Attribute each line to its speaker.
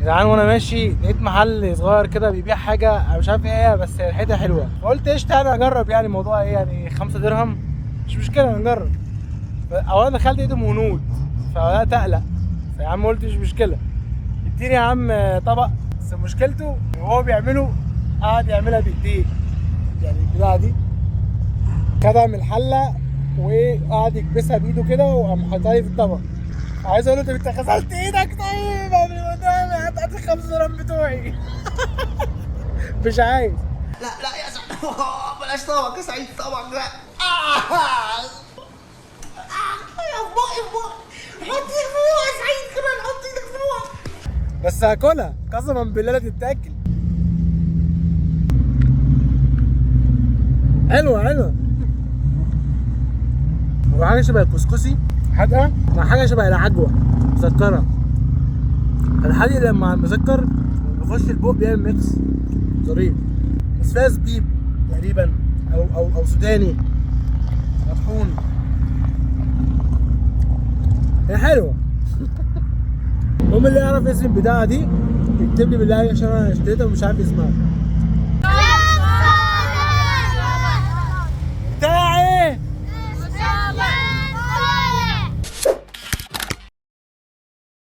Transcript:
Speaker 1: جدعان وانا ماشي لقيت محل صغير كده بيبيع حاجة انا مش عارف ايه هي، بس ريحتها حلوة، فقلت قشطه انا اجرب. يعني الموضوع ايه يعني 5 درهم مش مشكلة نجرب. اولا دخلت لقيتهم هنود، فبدات اقلق، فيا عم قلت مش مشكلة اديني يا عم طبق. بس مشكلته وهو بيعمله قعد يعملها بايديه، يعني البتاعه دي خدها من الحلة وقعد يكبسها بايده كده وقام حاططها لي في الطبق. عايز اقول له طب انت غسلت ايدك طيب قبل ما تعمل؟ هات ال5 درهم بتوعي. مش عايز.
Speaker 2: لا لا يا سعيد، بلاش طبق يا سعيد، طبق لا. يا في بقي، في بقي، حط ايدك في بقي يا سعيد، كمان حط ايدك في بقي.
Speaker 1: بس هاكلها قسما بالله لا تتاكل. حلوة حلوة. وحاجه شبه الكسكسي حادقه مع حاجة شبه العجوه مسكره. الحادق لما مسكر بيخش البق بيعمل mix ظريف، بس فيها زبيب تقريبا او سوداني مطحون. هي حلوة. المهم اللي يعرف اسم البتاعه دي يكتب لي بالله عشان انا اشتريتها ومش عارف اسمها.